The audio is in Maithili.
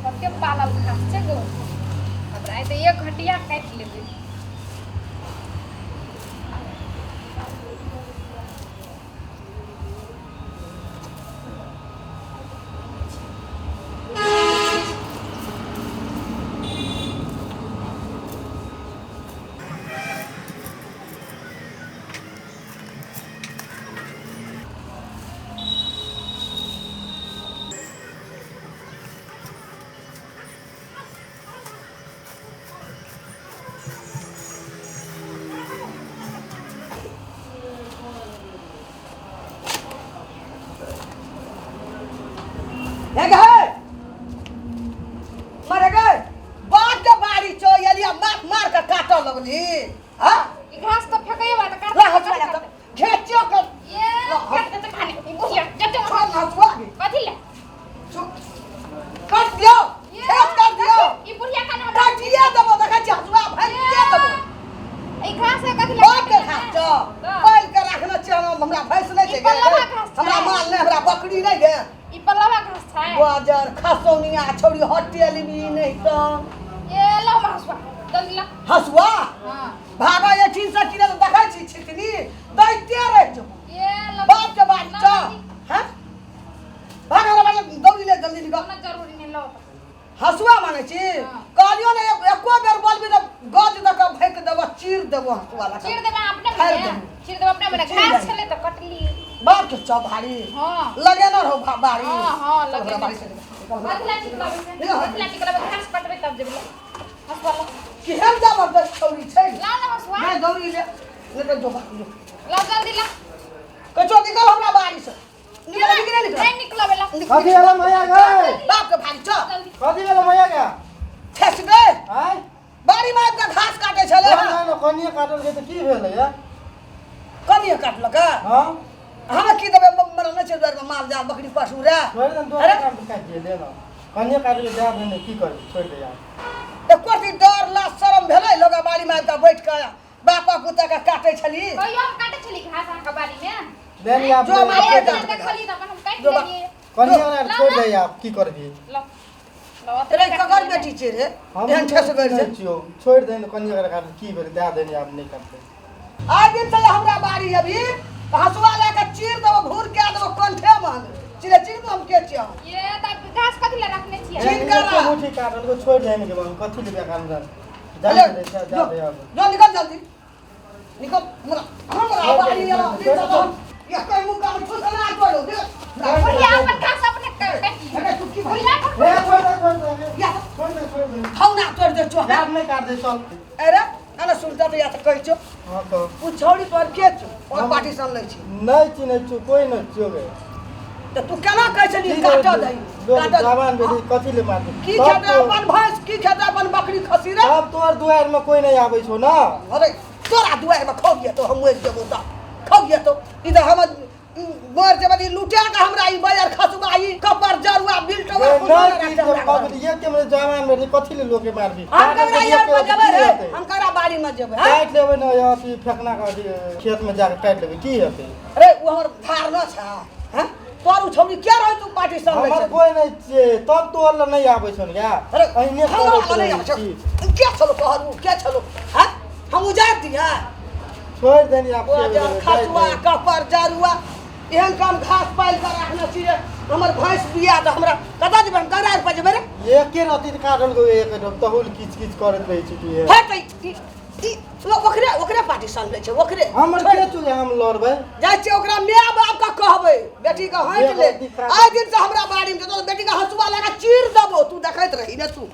कते पालल घास छै गो हमरा आइ तऽ एक घटिया काटि लेबै। हे गए मरे गए बाप के बाड़ी छो एलिया मार मार के काटऽ लगली। हां ई घास तऽ फेकैए बा तऽ काट। ला हसुआ ला तऽ घेचियो के। ये काट दे तऽ खाने ई बुढ़िया जते। छोड़ ना हसुआ के। कथी ले? काट दियो, खेत काट दियो। ई बुढ़िया खाना काटिए देबो, देखै छी हसुआ भरिए देबो। ई घास है कथी ले? बाप के घास छौ, पालि के राखने छियै हम। हमरा भैंस नहि छै ई पल्लवा घास छै। हमरा माल नहि, हमरा बकरी नहि गे। ई पल्लवा घास छै। बाजर खसौनिया छौड़ी हटेली नहि तऽ। ए लो हमरा हसुआ जल्दी ला। हसुआ? हां। भागा एठिन से किने तऽ देखै छी छितनी दैते रहि जेबो। ए लो बाप के बाड़ी छौ। हैं भागा रे भागा, दौड़ी ले जल्दी निकल। कोनो जरूरी नहि लो। हसुआ मांगै छी? हाँ। कहलियौ ने एको बेर बोलबी तऽ गज दऽ कऽ फेंक देबो, चीर देबो हसुआ लऽ कऽ। चीर देबे अपने फाड़ि मने। देबो। चीर देबे अपने मने। चीर घास देबो। छलै तऽ कटली। बाप के छौ भारी। हां। लगेने रहो बाड़ी। हां हां चल हमरा लगेने। बाड़ी से निकल। कथी ला ठीक लगै छै? निकल। कथी ला ठीक लगै? घास कटबै तब जेबै। हसुआ लो। केहन जबरदस्त छौड़ी छै। लाओ ना हसुआ। नहि दौड़ी ले, नहि तऽ जो बाप जो। लाओ जल्दी ला। कछो निकल हमरा बाड़ी से। निकल निकल निकल। नहीं निकलबे ला। निकल। कथी भेलै मैया गै? बाप के भारी छौ। जल्दी। कथी भेलै मैया गे? ठेस गए। आँय? बाड़ी में आबि कऽ घास काटै छलै। ना ना ना, कनिए काटल छै तऽ की भेलै या? कनिए काटलक? हँ। हमे की देबै? मरल नहि छै दुआरिमे माल जाल बकरी पशु रे। छोड़ि दे ने, अरे। दोसर काम काटि दियै ले ना। कनिए काटि दे ने, की करबै, छोड़ि दे यार। एको दिन डर ला शरम भेलै लोग बाड़ी में आबि कऽ बैठ कऽ बापा पुता के काटै छली? कहियो हम काटै छली घास अहाँके बाड़ी में? ले ली आप। जो ले मारे ली। आइ दे। दिन देखली तऽ अपन हम काटि जो बा- लेलियै। कनिए आर छोड़ि दे आप, की करबी? लो लो। रे ककर बेटी छै रे? हम एहन ठेस गड़ छै। नहि छियौ, छोड़ि दे ने, कनिए आर काटल की भेलै, दए दे ने आब नहि काटतै। आइ दिन से हमरा बाड़ी अभी तऽ हसुआ लए कऽ चीर देबो, भूर कए देबो कंठे मे। हम चिरे चिर हम के छियै हम? ये तऽ घास कथी ले रखने छियै? चीर करा। एको मुट्ठी काटल को छोड़ि दे ने के बाबू, कथी लेबै कान जा अरे, दे जा जो दे आब। जो निकल जल्दी निकल। हमरा हमरा बाड़ी एला दिन से हम या कोई मुंह काम ठुसना करो दे। बुढ़िया अपन घास अपने काटि। अरे तू की भाई? बुढ़िया अपन ए छोड़ दे, छोड़ दे। या। छोड़ दे, छोड़ दे। खौना तोड़ दे चो। यार नहि काट दे, चल। अरे अरे सुनता तऽ या तऽ कहै छौ। हँ तऽ। ओ छौड़ी पर के छौ? ओकर पार्टी सन लै छी। नहि चिन्है छियौ, कोइ नहि छियौ गे। तऽ तू केना कहै छली की काटऽ करबै? दही? लोग काटऽ जवान बेटी कथी ले मारतै? की तब खेतै तो- अपन भैंस? की खेतै अपन बकरी खस्सी रे? तब तोहर दुआरिमे कोइ नहि आबै छौ ने। अरे तोरा दुआरिमे खौगिए तो हम मरि जेबौ तऽ खौगिए तो। ई तऽ हमर मर जेबै, ई लुटा कऽ हमरा ई बैर खसुआ ई कपर जरुआ बिलटुआ ए, कुछो नहि नहि की राखतै हमरा बाबू, घरमे। एक के मेरे जवान बेटी कथी ले लोके मारबी? हम ककरा यार पर जेबै रे? की हेतै? हम ककरा बाड़ी मे जेबै? हैं? काटि लेबै ने अथी फेकना के अथी खेत में जाके काटि लेबै, की हेतै? अरे ओ हमर धार न छै। हैं तोर उ छौड़ी के रहै तू पार्टी संग लै हमर छै? कोइ नहि छियै, तब तोहर लग नहि आबै छौ ने गे। अरे अहिने हमरा करैत लग नहि रहै आबै छौ। छी। के छलो तोहर? उ के छलो? हैं हम उजाड़ि दियै? छोड़ि देनी आब। ओ जर खसुआ कपर जरुआ एहन काम घास पालि कऽ राखने छी जे हमर भैंस बिया तऽ हमरा कतऽ जेबै हम? ककरा पर जेबै रे? एके रति काटल गो एक तहुल किच किच करैत रहै छी तू। हट, ई ई ओकरे ओकरे पार्टी सन लै छै ओकरे। हमर छोड़ि। के चुगे हम लड़बै? जाइ छियै ओकरा माय बाप के कहबै, बेटी के हटि ले। एक रत्ती आइ दिन से हमरा बाड़ी में जेतौ तऽ बेटी के हंसुआ लगा चीर देबो, तू देखैत रही ने तू।